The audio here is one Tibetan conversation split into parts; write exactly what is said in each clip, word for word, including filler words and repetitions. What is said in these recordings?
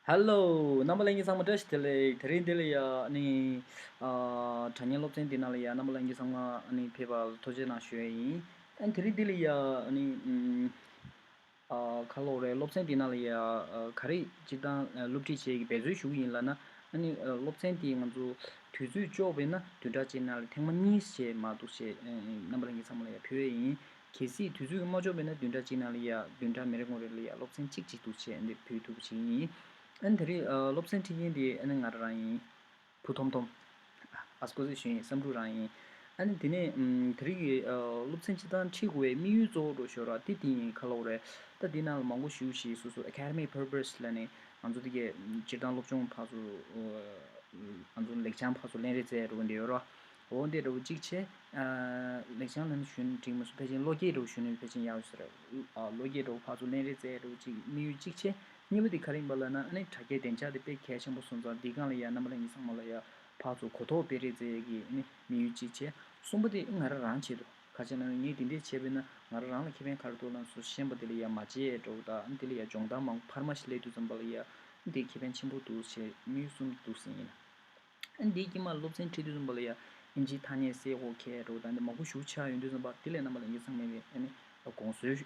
Hello རྣམ་པ་ལྷན་རྒྱས་ཚང་མ་བཀྲ་ཤིས་བདེ་ལེགས། དེ་རིང་འདི་ལ་ཡ་ཨ་ནི་ཨ་དྲ་བརྙན་སློབ་ཚན་འདི་ནང་ལ་ཡ་རྣམ་པ་ལྷན་རྒྱས་ཚང་མ་ཨ་ནི་ཕེབས་པར་ཐུགས་རྗེ་གནང་ཞུ་ཡས་ཡིན། ཨ་ནི་དེ་རིང་འདི་ལ་ཡ་ཨ་ནི་ཨམ་ཨ་ཁ་ལོ་རེ་སློབ་ཚན་འདི་ནང་ལ་ཡ་ཨ་ག་རེ་སྤྱིར་བཏང་ཨ་སློབ་ཁྲིད་བྱེད་ཀྱི་འབད་རྩོལ་ཞུ་གི་ཡིན་ལབ་ན། ཨ་ནི་ཨ་སློབ་ཚན་འདི་ང་ཚོ་དུས་ཚོད་ལྕོགས་པས་ན་བདུན་ཕྲག་གཅིག་ནང་ལ་ཐེངས་མ་གཉིས་བྱས་མ་གཏོགས་བྱས་ཨ་རྣམ་པ་ལྷན་རྒྱས་ཚང་མ་ལ་ཡ་ཕུལ་ཡས་ཡིན། གལ་སྲིད་དུས་ཚོད་ཀྱིས་མ་ལྕོགས་པས་ན་བདུན་ཕྲག་གཅིག་ནང་ལ་ཡ་བདུན་ཕྲག་མི་རེ་ངོ་རེ་ལ་ཡ་སློབ་ཚན་གཅིག་གཅིག་ཏུ་བྱས་འདི་ཕུལ་ཐུབ་པ་ཞིག་ཡིན། ཨ་ནི་དེ་རིང་ཨ་སློབ་ཚན་ཁྲིད་མཁན་དེ་ཨ་ནི་ང་རང་རང་ཡིན། བུ་ཐོམ་ཐོམ། ཨ་སྐུ་གཟུགས་ཞུ་ཡིན་བསམ་གྲུབ་རང་ཡིན། ཨ་ནི་དེ་ནས་ཨམ་དེ་རིང་གི་ཨ་སློབ་ཚན་སྤྱིར་བཏང་ཁྲིད་དགོས་པའི་དམིགས་ཡུལ་གཙོ་བོ་འགྲོ་ཞོར་ར་དེ་དེ་ཡིན་ཁ་ལོ་རེད། ད་དེ་ནང་ལ་མང་པོ་ཞུ་ཞིག་སོ་སོ་academic purpose ལ་ནི་ང་ཚོ་དེ་གའི་སྤྱིར་བཏང་སློབ་སྦྱོང་ཕར་ཚུར་ཨ་ང་ཚོ་ལེགས་བྱང་ཕར་ཚུར་ལེན་རེས་རྩེད་རོགས་འདི་ཡོད་རོགས། འོ་འདི་འདྲ་བོ་གཅིག་བྱས། ཨ་ལེགས་བྱང་ལ་ནི་ཞུ་ན་འགྲིག་མ་སོང་ཕལ་ཆེར་བློ་སྐྱེད་འདྲ་བོ་ཞུ་ན་ཕལ་ཆེར་ཡག་ཡོད་ས་རེད། ཨ་བློ་སྐྱེད་འདྲ་བོ་ཕར་ཚུར་ལེན་རེས་རྩེད་འདྲ་བོ་གཅིག་དམིགས་ཡུལ་གཅིག་བྱས། གཉིས་པ་དེ་ག་རེ་ཡིན་པ་ལབ་ན་ཨ་ནི་དྲ་རྒྱའི་བདེ་འཇགས་དེ་དཔེ་གལ་ཆེན་པོ་སོང་ཙང་འདི་སྒང་ལ་ཡ་རྣམ་པ་ལྷན་རྒྱས་ཚང་མ་ལ་ཡ་ཕར་ཚུར་གོ་རྟོགས་སྤེལ་རེས་རྩེད་ཀྱི་ཨ་ནི་དམིགས་ཡུལ་གཅིག་བྱས། གསུམ་པ་དེ་ང་རང་རང་ཆེད་དུ་ག་ཅི་ལབ་ན་ངས་དེ་འདྲས་བྱས་པས་ན་ང་རང་རང་ལ་ཁེ་ཕན་ག་རེ་ཐོབ་ལབ་སོ་ཤེས་པ་དེ་ལ་ཡ་མ་བྱེད་འདྲ་བོ་དང་ཨ་ནི་དེ་ལ་ཡ་སྦྱོང་བརྡར་མང་པོ་འཕར་མ་ཞིག་སླེབས་དུས་ཙམ་པ་ལ་ཡ་ཨ་ནི་དེ་ཁེ་ཕན་ཆེན་པོ་འདུག་ཟེར་དམིགས་ཡུལ་གསུམ་འདུག་ཟེར་ཡིན། ཨ་ནི་འདིའི་དཀྱིལ་མར་སློབ་ཚན་ཁྲིད་དུས་ཙམ་པ་ལ་ཡ་ཨིན་ཇིའི་ཐ་སྙད་གསལ་པོ་མཁས་འདྲ་བོ་དང་འདི་མང་པོ་ཞེ་པོ་ཆགས་ཡོང་དུས་ཙམ་པ་དེ་ལས་རྣམ་པ་ལྷན་རྒྱས་ཚང་མས་ཨ་ནི་དགོངས་ཚུལ་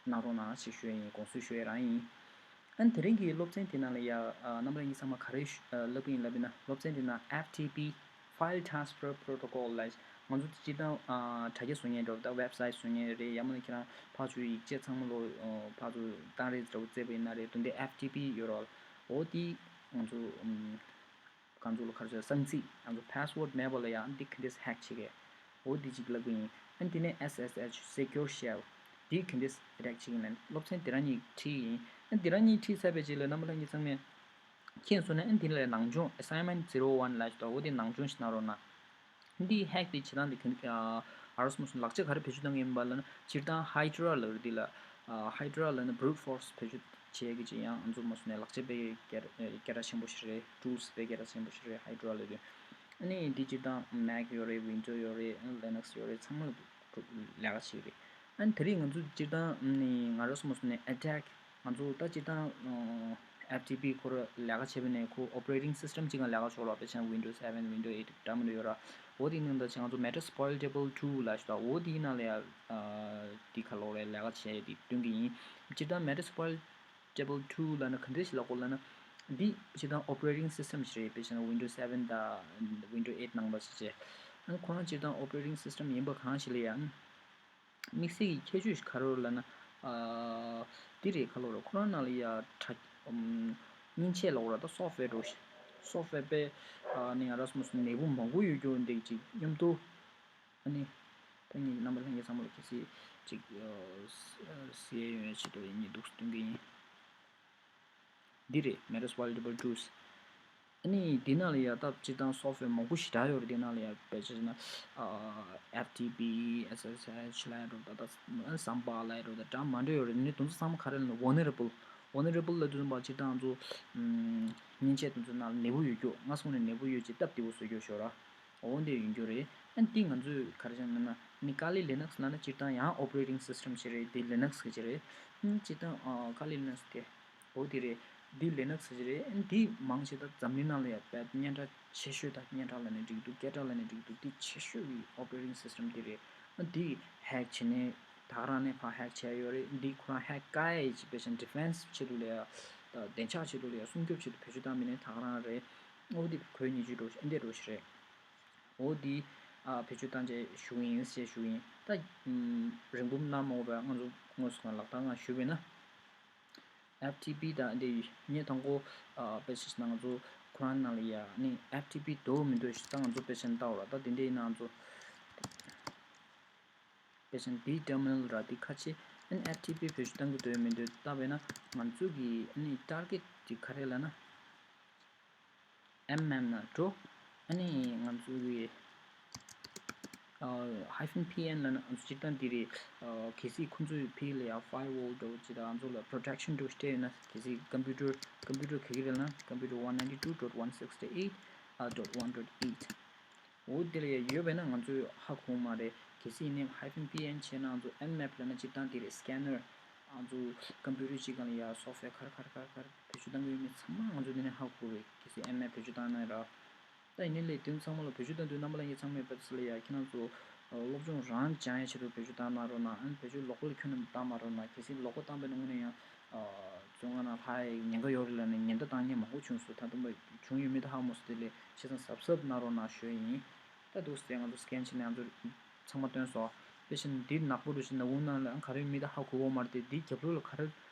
གནང་རོགས་གནང་ཞེས་ཞུ་ཡ་ཡིན། དགོངས་ཚུལ་ཞུ་ཡ་རང་ཡིན། ཨ་ནི་དེ་རིང་གི་སློབ་ཚན་དེ་ནང་ལ་ཡ་ཨ་རྣམ་པ་ལྷན་རྒྱས་ཚང་མ་ག་རེ་ཞུ་ཨ་ལབ་ཀྱི་ཡིན་ལབ་ཡིན་ན་སློབ་ཚན་དེ་ནང་F T P File Transfer Protocol ལབ་ང་ཚོ་སྤྱིར་བཏང་ཨ་དྲ་རྒྱ་བཟོ་མཁན་འདྲ་བོ་དང་ཝེབ་སའིཊ་བཟོ་མཁན་རེད། ཡང་མིན་ན་ཁྱེད་རང་ཕར་ཚུར་ཡིག་ཆ་ཚང་མ་ལོ་ཨ་ཕར་ཚུར་བཏང་རེས་འདྲ་བོ་རྩེད་པ་ཡིན་ན་རེད། དེ་འདྲའི་F T P ཡོད་རེད། འོ་དེ་ང་ཚོ་ཨམ། གང་ཚོ་ལ་ག་རེ་ཟེར་གསང་ཚིག་ང་ཚོ་password མེད་པ་ལ་ཡང་འདི་ག་འདྲས་hack བྱེད་ཀྱི། འོ་འདི་གཅིག་ལབ་ཀྱི་ཡིན། ཨ་འདི་ནས་S S H secure shell འདི་ག་འདྲས་attack བྱེད་ཀྱི་ལབ་སློབ་ཚན་འདི་རང་གཉིས་ཁྲིད་ཀྱི་ཡིན། ཨ་འདི་རང་གཉིས་ཁྲིད་ཚར་བའི་རྗེས་ལ་རྣམ་པ་ལྷན་རྒྱས་ཚང་མས་མཁྱེན་སོང་ན་ཨ་འདི་ལ་ནང་སྦྱོང་assignment zero one ལབ་ཞིག་འདུག་འོ་འདི་ནང་སྦྱོང་ཞིག་གནང་རོགས་གནང་། འདི་hack འདི་བྱེད་སྟངས་འདི་ག་འདྲས་ཨ་རོ་སོ་མོ་སོ་ལག་ཆ་ག་རེ་བེད་སྤྱོད་གཏང་གི་ཡིན་པ་ལབ་ན་སྤྱིར་བཏང་Hydra ལབ་རེད། འདི་ལ་ཨ་Hydra ལབ་ན་brute force བེད་སྤྱོད་བྱེད་ཀྱི་ཅིག་ཡང་ང་ཚོ་མ་སོང་ནས་ལག་ཆ་དཔེ་སྐད་སྐད་གྲགས་ཆེན་པོ་ཞིག་རེད། tools དཔེ་སྐད་གྲགས་ཆེན་པོ་ཞིག་རེད། Hydra ལབ་དུས་ཨ་ནི་འདི་སྤྱིར་བཏང་Mac ཡོད་རེད། Windows ཡོད་རེད། Linux ཡོད་རེད། ཚང་མ་ལ་ལས་ཀ་བྱེད་ཀྱི་རེད། ཨ་ནི་དེ་རིང་ང་ཚོ་སྤྱིར་བཏང་ནི་ང་རང་ཚོ་མ་སོང་ནས་attack ང་ཚོ་ད་སྤྱིར་བཏང་F T P ཁོ་ར་ལས་ཀ་བྱེད་པ་ནས་ཁོ་operating system གཅིག་ག་ལས་ཀ་ཆོག་ལ་དཔེ་ཆ་Windows seven Windows eight འདྲ་མི་འདྲ་ཡོད་ར། འོ་དེ་ནང་ད་ཆ་ང་ཚོ་Metasploitable two ལབ་ཞིག་འདུག་འོ་དེའི་ནང་ལ་ཡ་ཨ་དེ་ག་ལོག་རེད་ལས་ཀ་བྱས་དེ་སྟོན་གྱི་ཡིན། སྤྱིར་བཏང་Metasploitable two ལབ་ན་ག་འདྲས་ཞིག་ལབ་དགོས་ལབ་ན། འདི་སྤྱིར་བཏང་operating system ཞིག་རེད། དཔེ་བྱས་ན་Windows seven དང་Windows eight ནང་པ་ཞིག་བྱས། ཨ་ནི་ཁོ་རང་སྤྱིར་བཏང་operating system ཡིན་པ་གང་ཞིག་ལ་ཡང་དམིགས་བསལ་གྱི་ཁྱད་ཆོས་ཤིག་ག་རེ་རེད་ལབ་ན། ཨ་འདི་རེད་ཁ་ལོ་རེད། ཁོ་རང་ནང་ལ་ཡ་དྲ་ཨམ་མཉེན་ཆས་ལབ་དགོས་རེད། ད་software འདྲ་བོ་ཞིག software དཔེ་ཨ་ནི་ང་རང་ཚོ་ནད་འབུ་མང་པོ་ཡོད་རྒྱུ་འདི་ཅིག་མཉམ་དུ། ཨ་ནི། ད་ངས་རྣམ་པ་ལྷན་རྒྱས་ཚང་མ་ལ་གལ་སྲིད་ཅིག་ཨ་ཟེར་ཡོང་ཡ་ཆེད་དུ་ངས་འདུག་སྟོན་གྱི་ཡིན། འདི་རེད། Metasploitable tools ཨ་ནི་འདི་ནང་ལ་ཡ་ད་སྤྱིར་བཏང་software མང་པོ་ཞེ་དྲག་ཡོད་རེད། འདི་ནང་ལ་ཡ་དཔེ་བྱས་ན་ཨ་F T P S S H ལབ་རོ་ད་ད་Samba ལབ་རོ་ད་འདྲ་མི་འདྲ་ཡོད་རེད། ནི་དེ་ཚོ་ཚང་མ་ག་རེ་ལབ་ན་vulnerable vulnerable ལབ་དུས་ཙམ་པ་སྤྱིར་བཏང་ང་ཚོ་ཨམ་མཉེན་ཆས་དེ་ཚོ་ནང་ལ་ནད་འབུ་ཡོད་རྒྱུ་ང་སོང་ནས་ནད་འབུ་ཡོད་ཅེས་སྟབས་བདེ་པོ་བཟོ་རྒྱུ་ཞོར་ར། འོ་འདི་ཡིན་རྒྱུ་རེད། ཨ་འདི་ང་ཚོས་ག་རེ་བྱས་ན་ན་ནི་Kali Linux ལབ་ན་སྤྱིར་བཏང་ཡང་operating system ཞིག་རེད། འདི་Linux གི་ཅིག་རེད། ཨ་སྤྱིར་བཏང་ཨ་Kali Linux དེ་འོ་འདི་རེད། འདི་Linux ཞིག་རེད། ཨ་འདི་མང་ཆེ་ད་འཛམ་གླིང་ནང་ལ་ཡང་དཔེ་སྙན་གྲགས་ཆེ་ཤོས་དང་། སྙན་གྲགས་ལབ་ན་འགྲིག་འདུག་སྐད་གྲགས་ལབ་ན་འགྲིག་འདུག་འདི་ཆེ་ཤོས་ཀྱི་operating system འདི་རེད། ཨ་འདི་hack བྱས་ནས་ད་ག་རང་ནས་ཕར་hack བྱས་ཡོད་རེད། འདི་ཁོ་རང་hack དཀའ་ཡས་ཅིག་དཔེ་བྱས་ན་defense ཆེད་དུ་ལ་ཡ་ད་བདེ་འཇགས་ཆེད་དུ་ལ་ཡ་སྲུང་སྐྱོབ་ཆེད་དུ་བེད་སྤྱོད་བཏང་མི་ནས་ད་ག་རང་རེད། འོ་འདི་གོ་ཉེ་ཆུ་འདྲ་བོ་ཞིག་འདི་འདྲ་བོ་ཞིག་རེད། འོ་འདི་ཨ་བེད་སྤྱོད་བཏང་བྱས་ཞུ་གི་ཡིན་ཞེས་ཞུ་གི་ཡིན། ད་ཨམ་རིང་པོ་གནང་མ་དགོས་པར་ང་ཚོ་དངོས་སུ་ང་ལག་བསྟར་ང་ཞུས་པས་ན། F T P དང་འདི་ངས་དང་པོ་ཨ་དཔེ་ཆ་ཞིག་ན་ང་ཚོ་ཁོ་རང་ནང་ལ་ཡ་ནི་F T P འདུག་མི་འདུག་ཞིག་ད་ང་ཚོ་དཔེ་ཆ་ནི་ལྟ་བ་ར། ད་དེ་འདྲའི་ནང་ང་ཚོ་དཔེ་ཆ་འདིའི་terminal ར་འདི་ཁ་ཕྱེ། ཨ་ནི་F T P བེད་སྤྱོད་གཏང་གི་འདུག་མི་འདུག་ལྟ་བས་ན་ང་ཚོ་གི་ཨ་ནི་target དེ་ག་རེ་ལབ་ན། M M ན་འགྲོ། ཨ་ནི་ང་ཚོ་གི་ཨ་hyphen P N ལབ་ན་ང་ཚོ་སྤྱིར་བཏང་འདི་རེད། ཨ་གལ་སྲིད་ཁོང་ཚོས་ཕི་ལ་ཡ་firewall འདྲ་བོ་ཅིག་དང་ང་ཚོ་ལ་protection འདྲ་བོ་སྤྲད་ཡོད་ན། གལ་སྲིད་computer computer ག་གི་རེད་ལབ་ན་computer one ninety two dot one sixty eight ཨ་dot one dot eight འོ་དེ་ལ་ཡ་ཡོད་པས་ན་ང་ཚོས་ཧ་གོ་མ་རེད། གལ་སྲིད་ཡིན་ནའི་hyphen P N བྱས་ན་ང་ཚོ Nmap ལབ་ན་སྤྱིར་བཏང་དེ་རེད། scanner ང་ཚོ་ཀམ་པུ་ཊར་གཅིག་སྒང་ལ་ཡ་སོབ་ཝེར་ག་རེ་ག་རེ་ག་རེ་ག་རེ་བེད་སྤྱོད་གཏང་གི་ཡོད་མེད་ཚང་མ་ང་ཚོ་འདི་ནས་ཧ་གོ་གི་རེད། གལ་སྲིད་ཨེམ་ཨེཕ་བེད་སྤྱོད་བཏང་ན་ར། ད་ཡིན་ནའི་ལས་དོན་ཚང་མ་ལ་བེད་སྤྱོད་གཏང་དུས་རྣམ་པ་ལྷན་རྒྱས་ཚང་མས་ཕར་ཚུར་ལ་ཡ་ཁྱེད་རང་ཚོ་སློབ་སྦྱོང་རང་སྦྱང་ཡ་ཆེད་དུ་བེད་སྤྱོད་བཏང་གནང་རོགས་གནང་། ཨ་ནི་བེད་སྤྱོད་ལོག་པ་ལ་ཁྱོན་ནས་བཏང་མ་རོགས་གནང་། གལ་སྲིད་ལོག་པ་བཏང་པའི་ནང་ནས་ཡང་བཙོན་ཁང་ནང་ལྷག་ཡ་ཉེན་ཁ་ཡོད་རེད་ལབ་ནས་ཉེན་བརྡ་བཏང་མཁན་མང་པོ་བྱུང་སོང་། ད་དུང་བྱུང་ཡོད་མེད་ད་ཧ་གོ་མ་སོང་། དེ་ལས་བྱས་ཙང་གཟབ་གཟབ་གནང་རོགས་གནང་ཞུ་ཡ་ཡིན། ད་འདུག་སེ་ང་ཚོ་སི་ཀེན་བྱས་ནས་ང་ཚོ་ཚང་མ་སྟོན་སོང་། དཔེ་བཞིན་འདི་ནག་པོ་འདྲ་ཞིག་ནག་ཁུང་ནང་ལ་ག་རེ་ཡོད་མེད་ད་ཧ་གོ་གི་ཡོད་མ་རེད་དེ། འདིའི་རྒྱབ་ལོགས་ལ་ག་རེ་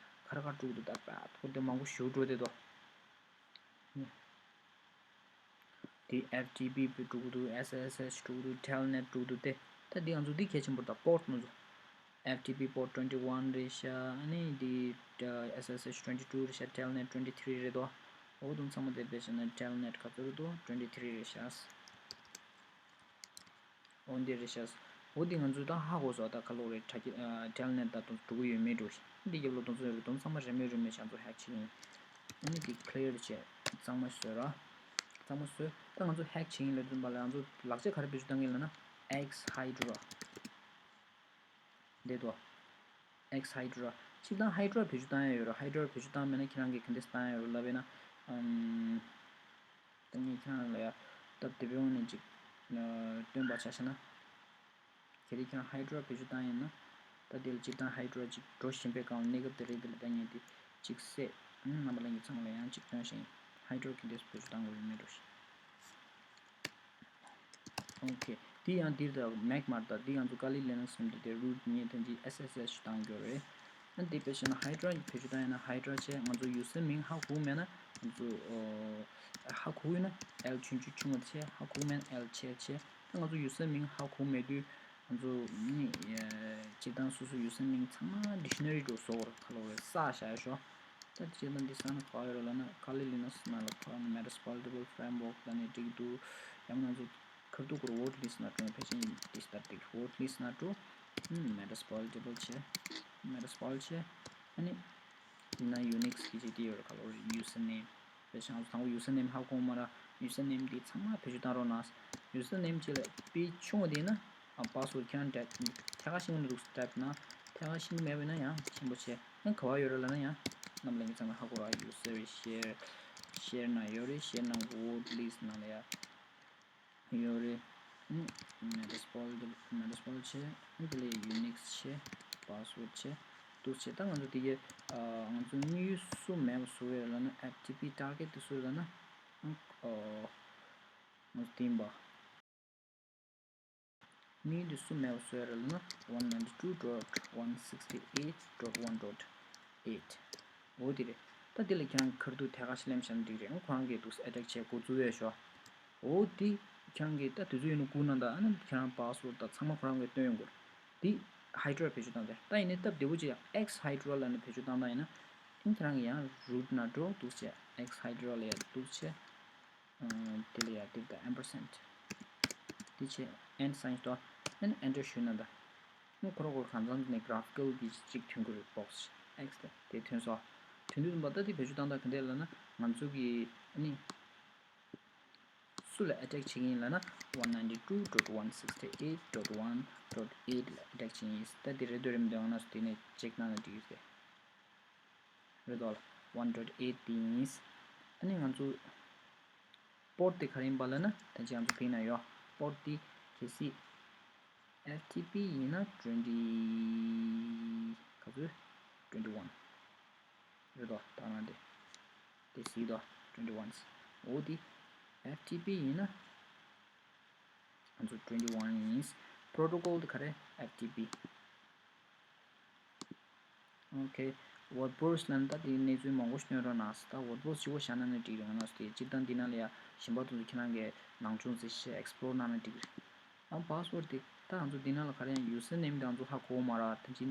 ག་རེ་ག་རེ་འགྲོ་གི་འདུག་ད་པད་ཁོ་དེ་མང་པོ་ཞེ་པོ་འགྲོ་བསྡད་འདུག་འདི་ཨེཕ་ཊི་པི་འགྲོ་གི་འདུག་ཨེས་ཨེས་ཨེཆ་འགྲོ་གི་འདུག་ཊེལ་ནེཊ་འགྲོ་གི་འདུག་སྟེ། ད་འདི་ང་ཚོ་འདི་གལ་ཆེན་པོ་རེད། ད་པོར་ཊི་ང་ཚོ་ཨེཕ་ཊི་པི་པོར་ཊི་ཊུ་ཝེན་ཊི་ཝེན་རེད་ཤག་ཨ་ནི་འདི་ཨེས་ཨེས་ཨེཆ་ཊུ་ཝེན་ཊི་ཊུ་རེད་ཤག་ཊེལ་ནེཊ་ཊུ་ཝེན་ཊི་ཐི་རི་རེད་དོ། འོ་དུང་ཚང་མ་དེ་དཔེ་བྱས་ན་ཊེལ་ནེཊ་ག་ཚོད་རེད་དོ། ཊུ་ཝེན་ཊི་ཐི་རི་རེད་ཤག་འོ་འདི་རེད་ཤག་འོ་འདི་ང་ཚོས་ད་ཧ་གོ་སོང་། ད་ག་ལོག་རེད། ཊེལ་ནེཊ་ད་དུང་འགྲོ་གི་ཡོད་མེད་འགྲོ་ཞིག་འདི་རྒྱབ་ལོགས་དུང་ཚོད་རེད། དུང་ཚང་མ་རེད་མེད་རེད་མེད་ང་ཚོ་ཧེག་བྱེད་ཀྱི་ཡིན། ཨ་ནི་འདི་ཀི་ལི་ཡར་བྱས་གཙང་མ་བཟོས་ར། གཙང་མ་བཟོས། ད་ང་ཚོ་ཧེག་བྱེད་ཀྱི་ཡིན་ལབ་དུས་ཙམ་པ་ལ་ང་ཚོ་ལག་ཆ་ག་རེ་བེད་སྤྱོད་བཏང་གི་ཡིན་ལབ་ན་ཨེག་སི་ཧའི་ཌི་ར། འདི་དོ། ཨེག་སི་ཧའི་ཌི་ར། སྤྱིར་བཏང་ཧའི་ཌི་ར་བེད་སྤྱོད་བཏང་ཡ་ཡོད་རེད། ཧའི་ཌི་ར་བེད་སྤྱོད་བཏང་མེད་ན་ཁྱེད་རང་གིས་ག་འདྲས་བཏང་ཡ་ཡོད་རེད་ལབ་པ་ཡིན་ན། ཨམ། ད་ངས་ཁྱེད་རང་ལ་ཡ་སྟབས་བདེ་པོའི་ངང་ནས་ཅིག་ཨ་སྟོན་པ་ཆ་བཞག་ན། གལ་ཏེ་ཁྱེད་རང་ཧའི་ཌི་ར་བེད་སྤྱོད་བཏང་ཡིན་ན། ད་དེ་ལ་སྤྱིར་བཏང་ཧའི་ཌི་ར་ཅིག་འགྲོ་བཞིན་པའི་སྒང་ལ་གནས་སྐབས་དེ་རེད། དེ་ལ་ད་ངས་དེ་ཅིག་བསད། ཨང་། རྣམ་པ་ལྷན་རྒྱས་ཚང་མ་ལ་ཡང་ཅིག་སྟོན་བཞིན་ཡིན། ཧའི་ཌི་ར་ག་འདྲས་བེད་སྤྱོད་བཏང་དགོས་ཡོད་མེད་འགྲོ་ཞིག་ཨོ་ཁེ། འདི་ཡང་འདིར་ད་མེག་མ་རེད། ད་འདི་ང་ཚོ་ཀ་ལི་ལི་ནག་སི་ནས་འདི་དེ་རུ་ཊི་ངས་ད་ཅི་ཨེས་ཨེས་ཨེཆ་བཏང་རྒྱུ་རེད། ཨ་འདི་དཔེ་བྱས་ན་ཧའི་ཌི་ར་བེད་སྤྱོད་བཏང་ཡིན་ན། ཧའི་ཌི་ར་བྱས་ང་ཚོ་ཡུ་སར་མིང་ཧ་གོ་མེད་ན། ང་ཚོ་ཨོ་ཧ་གོ་ཡོད་ན་ཨེལ་ཆུང་ཆུང་ཆུང་བ་བྱས། ཧ་གོ་མེད་ན་ཨེལ་ཆེ་བྱས། ད་ང་ཚོ་ཡུ་སར་མིང་ཧ་གོ་མེད་དུས་ང་ཚོ་ནི་སྤྱིར་བཏང་སོ་སོ་ཡུ་སར་མིང་ཚང་མ་ཌིག་ཤ་ན་རི་འགྲོ་བཟོ་བར་ག་ལོ་རེད་བསགས་བཞག་ཡོད་ཤོག་ད་སྤྱིར་བཏང་འདི་བསགས་ན་ག་ཡོད་རེད་ལབ་ན། ཀ་ལི་ལི་ནག་སི་ནང་ལ་ཁོ་རང་ནི་མེ་ཊ་སི་པོ་ལི་ཊི་བལ་ཕེ་རེམ་ཝོག་ལ་ནི་འགྲིག་འདུག་ཡང་ན་ང་ཚོ་ཁར་ཐུག་སྐོར་ཝོར་ཌི་ལི་སི་ནང་འགྲོ་ཕལ་ཆེར་འདི་ལྟར་འགྲིག་ཝོར་ཌི་ལི་སི་ནང་འགྲོ། ཨུམ། མེ་ཊ་སི་པོ་ལི་ཊི་བལ་བྱས། མེ་ཊ་སི་པོ་ལི་ཊི་བྱས། ཨ་ནི་ཡིན་ན་ཡུ་ནིག་སི་གི་ཅིག་དེ་ཡོད་རེད། ག་ལོ་རེད། ཡུ་སར་ནེམ། དཔེ་བཞག་ན་དང་པོ་ཡུ་སར་ནེམ་ཧ་གོ་མ་ར། ཡུ་སར་ནེམ་འདི་ཚང་མ་བེད་སྤྱོད་བཏང་རོགས་གནང་། ཡུ་སར་ནེམ་ཅིག་ལ་དཔེ་ཆུང་བ་དེ་ཡིན་ན་ཨ་པ་སི་ཝོར་ཌི་ཁྱེད་རང་ཊའིབ་ཐད་ཀར་ཤེས་ཀྱི་འདུག་ཊའིབ་ན། ཐད་ཀར་ཤེས་ཀྱི་མེད་པ་ཡིན་ན་ཡང་ཆེན་པོ་བྱས། ཡང་ག་པར་ཡོད་རེད་ལབ་ན་ཡང་རྣམ་པ་ལྷན་རྒྱས་ཚང་མས་ཧ་གོ་ར། ཡུ་སར་ཤེར། ཤེར་ནང་ཡོད་རེད། ཤེར་ནང་ཝོར་ཌི་ལི་སི་ནང་ལ་ཡ་ཡོད་རེད། ཨུམ། མེ་ཊ་སི་པོ་ལི་ཊི་བལ། མེ་ཊ་སི་པོ་ལི་ཊི་བྱས། ཨ་དེ་ལས་ཡུ་ནིག་སི་བྱས། པ་སི་ཝོར་ཌི་བྱས། འདུག་བྱས། ད་ང་ཚོ་དེ་གའི་ཨ་ང་ཚོ་དམིགས་ཡུལ་སུ་མེད་པ་བཟོ་ཡོད་ལབ་ན། ཨེཕ་ཊི་པི་ཊར་གེཊ་དེ་སུ་རེད་ལབ་ན། ཨ་ང་ཚོ་དེ་ཡིན་པ། དམིགས་ཡུལ་དེ་སུ་མེད་པ་བཟོ་ཡོད་རེད་ལབ་ན། one ninety two dot one sixty eight dot one dot eight འོ་དེ་རེད། ད་དེ་ལ་ཁྱེད་རང་ཁར་ཐུག་ཐད་ཀར་ཞིག་ལེན་བཞག་ན་འགྲིག་རེད། ཨ་ཁོ་རང་གིས་འདུག་ཨེ་ཊེག་བྱས་འགོ་བཙུགས་ཡོད་ཤོག་འོ་དེ་ཁྱེད་རང་གིས་ད་དུས་ཚོད་ཡིན་ན་སྒུག་གནང་དང་། ཨ་ནི་ཁྱེད་རང་པ་སི་ཝོར་ཌི་དང་ཚང་མ་ཁོ་རང་གིས་སྟོན་ཡོང་གི་རེད། དེ་ཧའི་ཌི་ར་བེད་སྤྱོད་བཏང་སྟེ། ད་ཡིན་ནའི་སྟབས་བདེ་པོ་ཅིག་ཡང་ཨེག་སི་ཧའི་ཌི་ར་ལབ་ནས་བེད་སྤྱོད་བཏང་ན་ཡིན་ན། ཨ་ནི་ཁྱེད་རང་གིས་ཡང་རུ་ཊི་ནང་འགྲོ། འདུག་བྱས་ཨེག་སི་ཧའི་ཌི་ར་ལ་ཡ་འདུག་བྱས། ཨ་དེ་ལ་ཡ་དེ་ལ་ད་ཨེམ་པར་སེན་ཌི་དེ་བྱས། ཨེན་སའིན་ཏོ། ཨ་ནི་ཨེན་ཊར་ཞུས་ན་ད། ཨ་ནི་ཁོ་རང་ཁོ་རང་གང་ཚང་ནས་གྷི་ར་ཕི་ཀལ་གྱི་ཅིག་ཐོན་གྱི་རེད། བོག་སི་ཨེག་སི་དེ་དེ་ཐོན་སོང་། ཐོན་དུས་ཙམ་པ་ད་དེ་བེད་སྤྱོད་བཏང་སྟངས་ག་འདྲས་ལབ་ན། ང་ཚོ་གི་ཨ་ནི་སུ་ལ་ཨེ་ཊེག་བྱེད་ཀྱི་ཡིན་ལབ་ན། one ninety two dot one sixty eight dot one dot eight ལ་ཨེ་ཊེག་བྱེད་ཀྱི་ཡིན། ད་དེ་རེད་འདོད་རེད་མི་འདོད་ང་རང་ཚོ་དེ་ནས་ཅེག་གནང་ན་འགྲིག་གི་རེད། རེད་དོ། one dot eight དེ་ཡིན། ཨ་ནི་ང་ཚོ་པོར་ཊི་དེ་ག་རེ་ཡིན་པ་ལབ་ན། ད་ཅི་ང་ཚོ་ཕིང་ན་ཡོད། པོར་ཊི་དེ་གལ་སྲིད་ཨེཕ་ཊི་པི་ཡིན་ན་ཊུ་ཝེན་ཊི་ག་ཚོད། ཊུ་ཝེན་ཊི་ཝན་རེད་དོ། ད་ང་དེ་དེ་གཟིགས་དོ། ཊུ་ཝེན་ཊི་ཝན། འོ་དེ་ཨེཕ་ཊི་པི་ཡིན་ན་ང་ཚོ་ཊུ་ཝེན་ཊི་ཝན་ཡིན། པོ་རོ་ཊོ་ཀོལ་དེ་ག་རེ། ཨེཕ་ཊི་པི། ཨོ་ཁེ། ཝོར་ཌི་པོར་སི་ལབ་ན་ད་དེའི་གནས་ཚུལ་མང་པོ་ཞིག་སྟོན་རོགས་གནང་། ད་ཝོར་ཌི་པོར་སི་གཅིག་པོ་བཞག་ན་ནི་འགྲིག་རེད། ང་རང་ཚོ་དེ་སྤྱིར་བཏང་འདི་ནང་ལ་ཡ་གཞན་པ་དེ་ཚོ་ཁྱེད་རང་གིས་ནང་སྦྱོང་ཟེར་བྱས་ཨེག་སི་པོ་ལོར་གནང་ན་འགྲིག་རེད། ཨ་པ་སི་ཝོར་ཌི་དེ་ད་ང་ཚོ་འདི་ནང་ལ་ག་རེ་ཡང་ཡུ་སར་ནེམ་དེ་ང་ཚོ་ཧ་གོ་མ་རེད། ད་ཅི་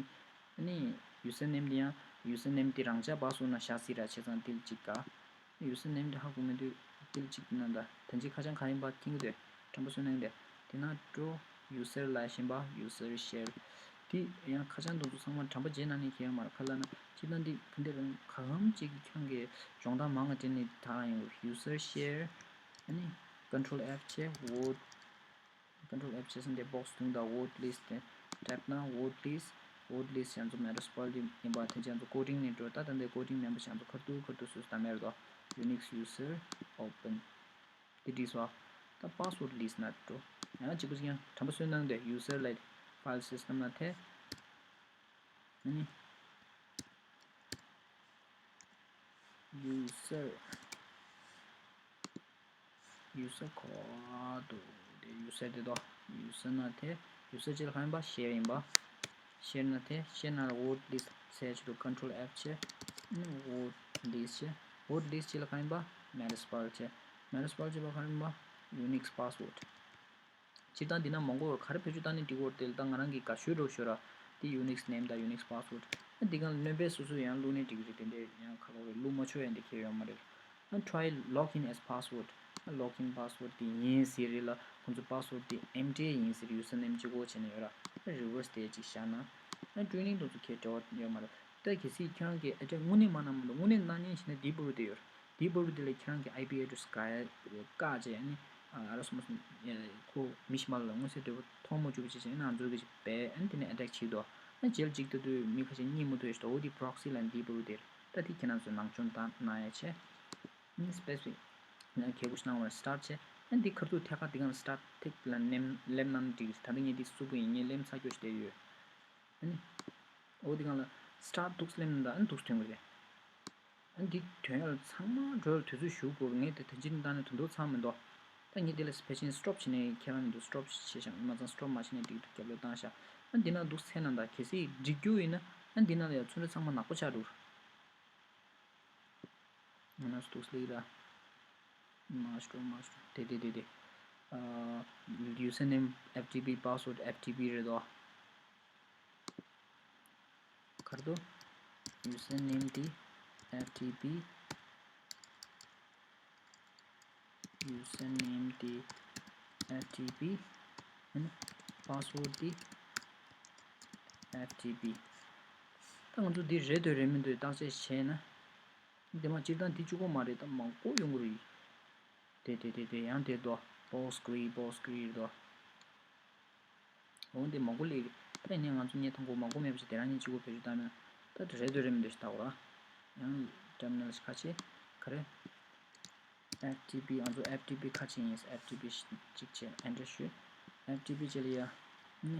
ཨ་ནི་ཡུ་སར་ནེམ་དེ་ཡང་ཡུ་སར་ནེམ་དེ་རང་འཇགས་པ་སི་ཝོར་ཌི་ནང་བཞག་སྲིད་ར། བྱས་ཙང་དེ་ལ་གཅིག་དཀའ། ཡུ་སར་ནེམ་དེ་ཧ་གོ་མི་འདུག་དེ་ལ་གཅིག་ན་ད་ད་ཅི་ཁ་བྱང་ག་རེ་ཡིན་པ་མཁྱེན་གྱི་འདུག་དྲན་པ་གསོས་གནང་གི་འདུག་དེ་ན་འགྲོ། ཡུ་སར་ལ་གཞན་པ་ཡུ་སར་ཤེར། དེ་ཡང་ཁ་བྱང་དེ་ཚོ་ཚང་མ་དྲན་པ་བརྗེད་གནང་ནས་ཁྱེད་ཡོད་མ་རེད། ག་ལབ་ན་སྤྱིར་བཏང་འདི་ག་འདི་རང་གང་ཅིག་གི་ཁྱེད་རང་གི་སྦྱོང་བརྡར་མང་ང་དྲན་ནས་ད་རང་ཡོང་གི་ཡུ་སར་ཤེར། ཨ་ནི་ཀོན་ཊོལ་ཨེཕ་བྱས། ཝོར་ཌི། ཀོན་ཊོལ་ཨེཕ་བྱས་ཙང་དེ་བོག་སི་བདུན་དང་ཝོར་ཌི་ལི་སི་ཊི་དེ་ཊེབ་ན་ཝོར་ཌི་ལི་སི་ Word list ཡང་ཚོ་Mandospar དེ་ཡིན་པ་དེ་ཡང་ཚོ་coding ནས་འགྲོ། ད་ད་འདི་coding མེད་པ་ཡང་ཚོ་ཁར་ཐུག་ཁར་ཐུག་སུས་ད་མེར་དོ། Unix user open དེ་བྲིས་སོ། ད་password list ན་འགྲོ། ཡང་གཅིག་པུ་ཅིག་ཡང་དྲན་པ་གསོས་གནང་དེ་user ལ་file system ན་ཐེ། ཨ་ནི། user user ཁོ་དུ་དེ་user དེ་དོ། user ན་དེ་user ཅི་ལ་གང་ཡིན་པ་share ཡིན་པ། share ན་དེ་share ན་ལ་word list ཟེར་ཆེད་དུ་control F བྱེད། word list བྱེད། word list ཅི་ལ་གང་ཡིན་པ་Mandospar བྱེད། Mandospar བྱེད་པ་གང་ཡིན་པ་Unix password སྤྱིར་བཏང་འདི་ན་མང་པོ་ག་རེ་བེད་སྤྱོད་བཏང་ནས་འགྲིག་གི་ཡོད་དེ་ལ་ད་ང་རང་གིས་དགའ་ཤོས་འགྲོ་ཤོས་ར། དེ་Unix name དང་Unix password ཨ་འདི་གང་ལ་སྣོན་པས་སོ་སོ་ཡང་བླུགས་ནས་འགྲིག་གི་རེད། དེ་འདྲས་ཡང་ཁ་ལོ་རེ་བླུགས་མ་ཆོག་ཡང་འདི་ཁྱེར་ཡོད་མ་རེད། ཨ་try login as password ཨ་login password དེ་ཡིན་ཟེར་རེད་ལ་ཁོང་ཚོ་password དེ་empty ཡིན་ཟེར། user name གཅིག་པོ་བྱས་ནས་ཡོད་ར། ཨ་reverse དེ་གཅིག་བཞག་ན་ཨ་training དེ་ཚོ་ཁྱེར་འབྲེལ་བ་ཡོད་མ་རེད། ད་གལ་སྲིད་ཁྱེད་རང་གིས་address དངོས་གནས་མ་གནང་མ་གཏོགས་དངོས་གནས་གནང་མཁན་བྱས་ན་འདི་བུ་རུ་དེ་ཡོད་ར། དེའི་བར་དུ་དེ་ལ་ཁྱེད་རང་གི་I P address ག་བཀག་བྱས་ནི་ཨ་ར་སོང་སོང་ཁོ་མི་ཤི་མ་ལ་མངོན་གསལ་དོད་པོ་མཐོང་མ་བཅུག་པ་བྱས་བྱས་ན་ང་ཚོ་གི་ཅིག་པས་ཨ་ནི་དེ་ནས་attack བྱེད་དོ། ཨ་ནི་རྗེས་ལ་གཅིག་ལྟ་དུས་མི་ཁ་ཤས་རྙེད་མ་ཐུབ་ཡོད་ཤི་དོ། འོ་དེ་proxy ལ་འདིའི་བར་དུ་དེར་ད་དེ་ཁྱེད་རང་ཚོས་ནང་སྦྱོང་བཏང་གནང་ཡ་བྱས། ཨ་ནི་specific ང་གལ་པོ་ཞིག་གནང་བར་start བྱས། ཨ་ནི་དེ་ཁར་ཚུར་ཐད་ཀར་དེ་གང་start ཐེག་ལ་ནེམ་ལེམ་གནང་འགྲིག་ད་ལྟ་ངས་དེ་སུ་བུ་ཡིན་ངས་ལེམ་ཚ་སྐྱོ་ཞིག་བསྡད་ཡོད། ཨ་ནི། འོ་དེ་གང་ལ་start འདུག་ལེམ་ད་ཨ་ནི་འདུག་ཐོན་གི་རེད། ཨ་འདི་དོན་ཡོད་ཚང་མ་འགྲོ་ཡ་དུས་ཚོད་ཞུ་དགོས་ངས་དེ་ད་ཅི་ནི་ད་ནི་དོན་དུ་ཚང་མི་འདུག་ད་ངས་དེ་ལ་ཕལ་ཆེར་stop བྱས་ནས་ཁྱེད་རང་མི་འདུག stop བྱས་ཤག་མ་ཚང་stop མ་བྱས་ནས་འགྲིག་འདུག་རྒྱབ་ལོག་བཏང་ཤག་ཨ་འདི་ན་འདུག་ཚེ་ན་ད་གལ་སྲིད་འགྲིག་རྒྱུ་ཡིན་ན་ཨ་འདི་ན་ལ་ཡ་ཚོན་ཁྲ་ཚང་མ་ནག་པོ་ཆགས་འགྲོ། ང་ན་འདུག་ལེགས་ར། མ་སྤྲོ་མ་སྤྲོ་དེ་དེ་དེ་དེ། ཨ་username F T P password F T P རེད་དོ། གར་དུ། username དེ་F T P username དེ་F T P password དེ་F T P ད་ང་ཚོ་འདི་རེད་འདོད་རེད་མི་འདོད་བརྟག་དཔྱད་བྱས་ན། འདི་མ་སྤྱིར་བཏང་འདི་གཅིག་པོ་མ་རེད་ད་མང་པོ་ཡོང་གི་རེད། དེ་དེ་དེ་དེ་ཡང་དེ་དོ། Postgre Postgre རེད་དོ། འོ་འདི་མང་པོ་སླེབས་རེད། ད་ཡིན་ནའི་ང་ཚོ་ངས་དང་པོ་མང་པོ་མེད་པ་ཞིག་དེ་རང་ཉིད་གཅིག་པོ་བེད་སྤྱོད་བཏང་ན། ད་དེ་རེད་འདོད་རེད་མི་འདོད་ཞིག་ལྟ་དགོས་ར། ཡང་terminal ཞིག་ཁ་ཕྱེ། ག་རེ། F T P ང་ཚོ་F T P ཁ་ཕྱེ་ཡིན། F T P གཅིག་བྱས་enter ཞུས། F T P བྱས་ལ་ཡ། ནི།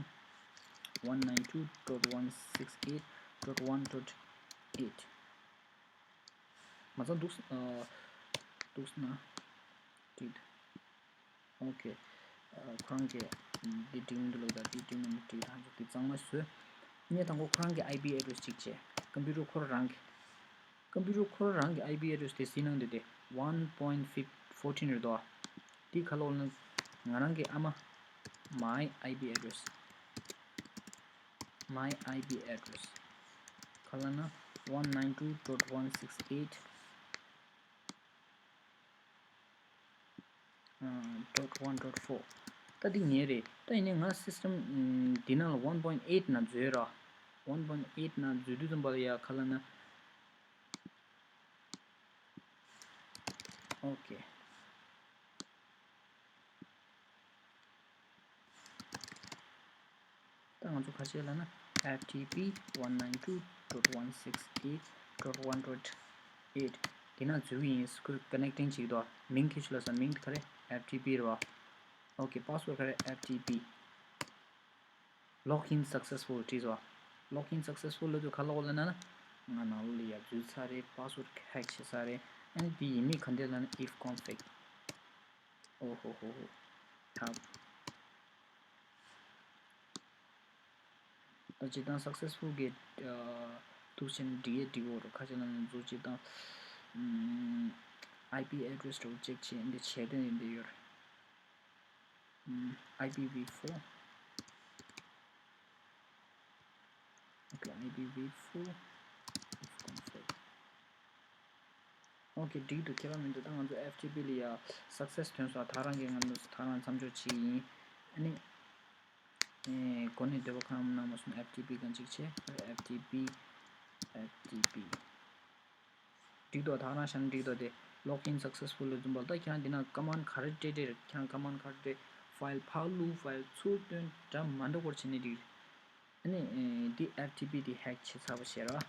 one nine two dot one six eight dot one dot eight མ་ཚང་འདུག་ཨ། འདུག་ན། འགྲིག་ཨོ་ཁེ། ཨ། ཁོ་རང་གིས་འདི་འགྲིག་མི་འདུག་ལབ་ད་འདི་འགྲིག་མི་འདུག་ད་ཚོ་འདི་གཙང་མ་བཟོས། ངས་དང་པོ་ཁོ་རང་གི་I P address གཅིག་བྱས། computer ཁོ་རང་གི། computer ཁོ་རང་གི་I P address དེ་གཟིགས་གནང་འདོད་དེ་one point fourteen རེད་དོ། འདི་ཁ་ལོག་ན་ང་རང་གི་ཨ་མ། my I P address my I P address ཁ་ལ་ན་one nine two dot one six eight dot one dot four ད་འདི་ངའི་རེད། ད་ཡིན་ནའི་ང་system འདི་ནང་ལ་one point eight ན་འཛུལ་ར། one point eight ན་འཛུལ་དུས་ཙམ་པ་ལ་ཡ་ཁ་ལ་ན། ཨོ་ཁེ། ད་ང་ཚོ་ག་རེ་བྱེད་ལབ་ན། F T P one nine two dot one six eight dot one dot eight དེ་ན་འཛུལ་གྱི་ཡིན། ཁོས་connecting བྱེད་ཀྱི་འདུག་མིང་ཁྱེར་ཤོག་ལབ་ས། མིང་དེ་ག་རེ། F T P རེད་བ། ཨོ་ཁེ། password ག་རེ། F T P login successful བྲིས་སོ། login successful ལབ་དུས་ག་ལབ་ལབ་ན་ན། ང་ནང་ལོགས་ལ་ཡ་འཛུལ་ཚར་རེད། password hack བྱས་ཚར་རེད། ཨ་ནི་དེ་ཡིན་མིན་ག་འདྲས་ལབ་ན། if config ཨོ་ཧོ་ཧོ་ཧོ། ཐབ། ད་སྤྱིར་བཏང་successful གི་ཨ་ཐུག་ཆེན་འགྲིག་ཡས་འགྲིག་གོ་རོ། ཁ་ཆེ་ལ་ནི་འཛུལ་སྤྱིར་བཏང་ཨམ། I P address འདྲ་བོ་check བྱས་འདི་བྱས་དོན་ཡིན་འདི་ཡོད་རེད། ཨམ། I P v four okay I P v four if config okay འགྲིག་འདུག་ཁྱད་པར་མི་འདུག་ད་ང་ཚོ་F T P ལ་ཡ་success ཐོན་སོང་། ད་རང་གི་ང་ཚོ་ད་རང་མཚམས་འཇོག་བྱེད་ཀྱི་ཡིན། ཨ་ནི། ཨེ། གོ་གནས་འདོད་པ་གང་ཡང་གནང་མ་སོང་། F T P གང་གཅིག་བྱས། F T P F T P འགྲིག་འདུག་ད་རང་བཞག་ན་འགྲིག་འདུག་དེ་login successful ལ་འཛུམ་པ་ད་ཁྱེད་རང་འདི་ན་command ག་རེ་སྤྲད་སྤྲད་རེད། ཁྱེད་རང་command ག་རེ་སྤྲད། file ཕར་བླུག file ཚུར་བཏོན་འདྲ་མ་འདྲ་སྐོར་བྱས་ནས་འགྲིག་ཨ་ནི་འདི་ཨེཕ་ཊི་པི་འདི་ཧེག་བྱས་ཚར་བ་བྱས་ར།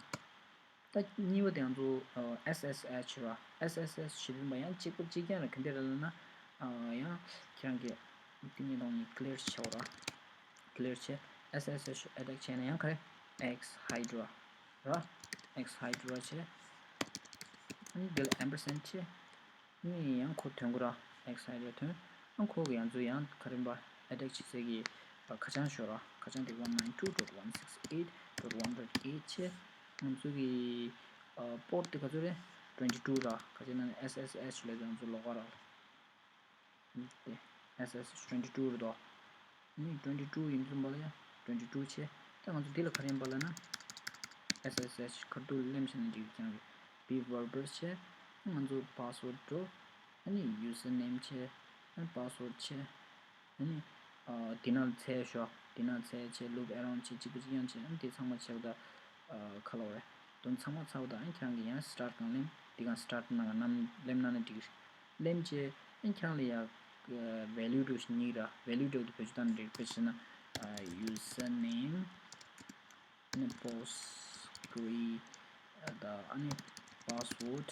ད་གཉིས་པ་དེ་ང་ཚོ་ཨེས་ཨེས་ཨེཆ་ར། ཨེས་ཨེས་ཨེཆ་བྱེད་དུས་ཡང་གཅིག་པ་གཅིག་རྐྱང་ར། ག་འདྲ་ར་ལབ་ན། ཡང་ཁྱེད་རང་གི་འདི་གཉིས་སྟོང་གཉིས་ཀླི་ཡར་བྱེད་ར། ཀླི་ཡར་བྱས། ཨེས་ཨེས་ཨེཆ་ཨེ་ཊེག་བྱས་ན་ཡང་ག་རེ། ཨེགས་ཧའིཌ་ར། ར། ཨེགས་ཧའིཌ་ར་བྱས། ཨ་ནི་འདི་ལ་ཨེམ་པར་སན་བྱས། ནི་ཡང་ཁོ་ཐོན་གོ་ར། ཨེགས་ཧའིཌ་ར་ཐོན། ཨ་ཁོ་གི་ཡང་ཚུལ་ཡང་ག་རེ་པ། ཨེ་ཊེག་བྱེད་སའི་གི་ཁ་བྱང་ཤོག་ར། ཁ་བྱང་དེ་one nine two dot one six eight dot one dot eight བྱས། ང་ཚོ་གི་པོར་ཊི་དེ་ག་ཚོད་རེད། twenty two ར། ག་ཅི་ན་ཨེས་ཨེས་ཨེཆ་ལས་ང་ཚོ་ལོག་ག་ར། ཨེས་ཨེས་ཨེཆ་twenty two རེད་དོ། ནི་twenty two ཡིན་ཙམ་པ་ལ་ཡང་twenty two བྱས། ད་ང་ཚོ་འདི་ལ་ག་རེ་ཡིན་པ་ལབ་ན། ཨེས་ཨེས་ཨེཆ་ཁ་ཐུག་ལེམ་བྱས་ན་འགྲིག་ཀྱང་རེད། བི་ཝར་བར་བྱས། ང་ཚོ་པ་སི་ཝར་ཌི་འགྲོ། ཨ་ནི་ཡུ་སར་ནེམ་བྱས། ཨ་ནི་པ་སི་ཝར་ཌི་བྱས། ཨ་ནི་འདི་ནང་འཚོལ་ཤོག་འདི་ནང་འཚོལ་བྱས། ལུབ་ཨེ་རའུན་ཌི་བྱས། གཅིག་པ་གཅིག་རྐྱང་བྱས། ཨ་ནི་དེ་ཚང་མ་བྱས་པ་ད་ཁ་ལོ་རེད། དོན་ཚང་མ་ཚར་བ་ད་ཨ་ནི་ཁྱེད་རང་གིས་ཡང་སི་ཊར་ཊི་སྒང་ལེམ། འདི་སྒང་སི་ཊར་ཊི་ནང་ལེམ་ན་ནི་འགྲིག་ལེམ་བྱས། ཨ་ནི་ཁྱེད་རང་ལ་ཡ་ཝེ་ལུ་འགྲོ་ཞིག་གཉིས་ར། ཝེ་ལུ་འགྲོ་དུ་བེད་སྤྱོད་བཏང་འགྲིག་བེད་སྤྱོད་ན་ཡུ་སར་ནེམ། ཨ་ནི་པོ་སི་ཊི་ཀུ་རི་ཨེ་ཊི་ཨ་ནི་པ་སི་ཝར་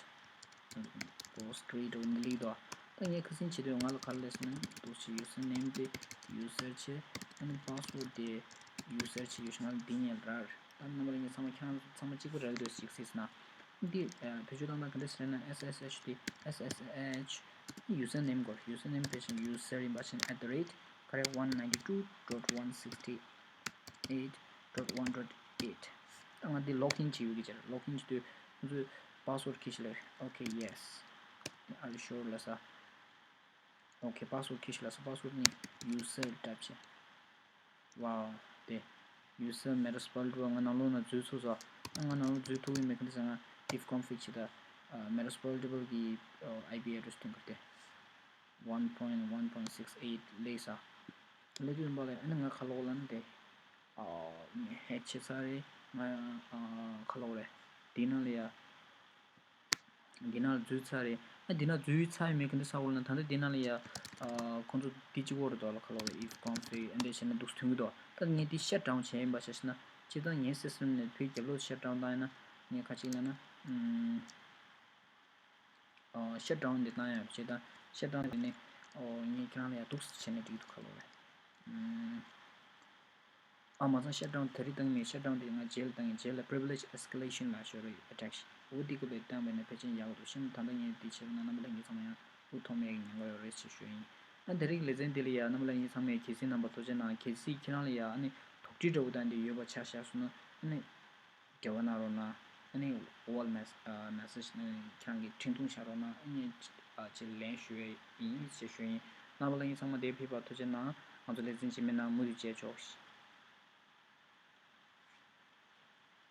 ཌི། པོ་སི་ཊི་ཀུ་རི་ཨེ་ཊི་འོ་འདི་ལིག་དོ། ད་ངས་ཁ་སང་བྱེད་དུས་ང་ལ་ག་རེ་སླེབས་སོང་ན་འདུག་སེ་ཡུ་སར་ནེམ་དེ་ཡུ་སར་བྱས། ཨ་ནི་པ་སི་ཝར་ཌི་དེ་ཡུ་སར་བྱས། ཡུ་སར་ང་ལ་འདི་ཉལ་ར། ད་རྣམ་པ་ལ་ངས་ཚང་མ་ཁྱེད་རང་ཚོ་ཚང་མ་གཅིག་པ་རག་འདུག་ཅིག་སྲིད་ན། འདི་བེད་སྤྱོད་བཏང་སྟངས་ག་འདྲ་ཟེར་ན། ཨེས་ཨེས་ཨེཆ་དེ་ཨེས་ཨེས་ཨེཆ་ཡུ་སར་ནེམ་དགོས། ཡུ་སར་ནེམ་བེད་སྤྱོད་ཡུ་སར་ཡིན་པ་ཕྱིན་ཨེ་ཊི་རེ་ཊི་ག་རེ་one ninety two dot one sixty eight dot one dot eight ད་ང་འདི་ལོག་ཨིན་བྱེད་ཡོད་ཀྱི་ཅེར། ལོག་ཨིན་བྱེད་དུས་ང་ཚོས་པ་སི་ཝར་ཌི་ཁྱེར་ཤིག་ལ། ཨོ་ཁེ་ཡེ་སི། ཨར་ཡུ་ཤུར་ལ་ས། ཨོ་ཁེ་པ་སི་ཝར་ཌི་ཁྱེར་ཤིག་ལ་ས། པ་སི་ཝར་ཌི་ནི་ཡུ་སར་ཊའིཔ་བྱས། ཝའོ། དེ་ཡུ་སར་མེ་ཊ་སི་པོ་ལི་ཊི་བལ་ང་ནང་ལོགས་ན་འཛུལ་ཚུགས་སོ། ང་ནང་ལོགས་འཛུལ་ཐུབ་ཀྱི་མེད་ག་འདྲ་ཟེར་ན། if config བྱེད་ད་མེ་ཊ་སི་པོ་ལི་ཊི་བལ་གི་ཨའི་པི་ཨེ་ཌི་རེ་སི་ཐོན་གི་རེད་དེ། one point one point six eight ལས་ས། ལས་དུས་ཡིན་པ་ལས་ཨ་ནི་ང་ཁ་ལོག་ལ་ནི་དེ། ཨ་ཧེག་བྱས་ཚར་རེད། ང་ཨ་ཁ་ལོག་རེད། དེའི་ནང་ལ་ཡ། འདི་ནང་ལ་འཛུལ་ཚར་རེད། ཨ་འདི་ནང་འཛུལ་ཚར་ཡོད་མེད་ག་འདྲ་ས་འོག་ལ་ན། ད་ལྟ་འདི་ནང་ལ་ཡ། ཨ་ཁོང་ཚོ་འདི་གཅིག་པོ་རེད་དོ་ལ། ཁ་ལོག་ལ་if config ཨ་འདྲ་བྱས་ན་འདུག་ཐོན་གི་འདུག་ད་ངས་འདི་ཤཊ་ཌའུན་བྱས་ཡིན་པ་ཆ་བཞག་ན། སྤྱིར་བཏང་ངའི་སི་སི་ཊམ་ནས་བུའི་རྒྱབ་ལོགས་ཤཊ་ཌའུན་བཏང་ཡིན་ན། ངས་ཁ་ཅིག་ལ་ན། ཨ་ཤཊ་ཌའུན་འདི་བཏང་ཡ་བྱས་ད། ཤཊ་ཌའུན་འདི་ནི་ཨོ་ངས་ཁྱེད་རང་ལ་ཡ་འདུག་སེ་བྱས་ན་འགྲིག་འདུག་ཁ་ལོག་ལ། ཨ་མ་ཚང་ཤཊ་ཌའུན་དེ་རིང་བཏང་མེད། ཤཊ་ཌའུན་དེ་ང་རྗེས་ལ་བཏང་ཡིན། རྗེས་ལ་privilege escalation ལ་ཤོར་རེད། ཨེ་ཊེག་ཤི་འོ་དེ་སྐོར་ལ་བཏང་བས་ན་ཕལ་ཆེར་ཡག་འདུག་ཤི་ན། ད་ལྟ་ངས་འདི་བྱས་པ་ན་རྣམ་པ་ལྷན་རྒྱས་ཚང་མ་ཡང་དབུགས་ཐོག་མེད་ཀྱི་ཉེན་ཁ་ཡོད་རེད་ཅེས་ཞུ་ཡིན། ཨ་དེ་རིང་ལེ་ཚན་འདི་ལ་ཡ་རྣམ་པ་ལྷན་རྒྱས་ཚང་མས་གལ་སྲིད་རྣམ་པ་ཐུགས་རྗེ་གནང་། གལ་སྲིད་ཁྱེད་རང་ལ་ཡ་ཨ་ནི་དོགས་འདྲི་འདྲ་པོ་དང་འདི་ཡོད་པ་ཆ་བཞག་སོང་ན་ཨ་ནི། འབྲེལ་བ་གནང་རོགས་གནང་། ཨ་ནི་ཝོལ་མེ་སི་ཨ་མེ་སེ་ཇི་ནི་ཁྱེད་རང་གིས་འཕྲིན་ཐུང་བཞག་རོགས་གནང་། ཨ་ནི་ཨ་ཅེ་ལན་ཞུ་ཡས་ཡིན་ཞེས་ཞུ་ཡིན། རྣམ་པ་ལྷན་རྒྱས་ཚང་མ་དེ་ཕེབས་པར་ཐུགས་རྗེ་གནང་། ང་ཚོ་ལེ་ཚན་རྗེས་མའི་ནང་མུ་མཐུད་མཇལ་ཆོག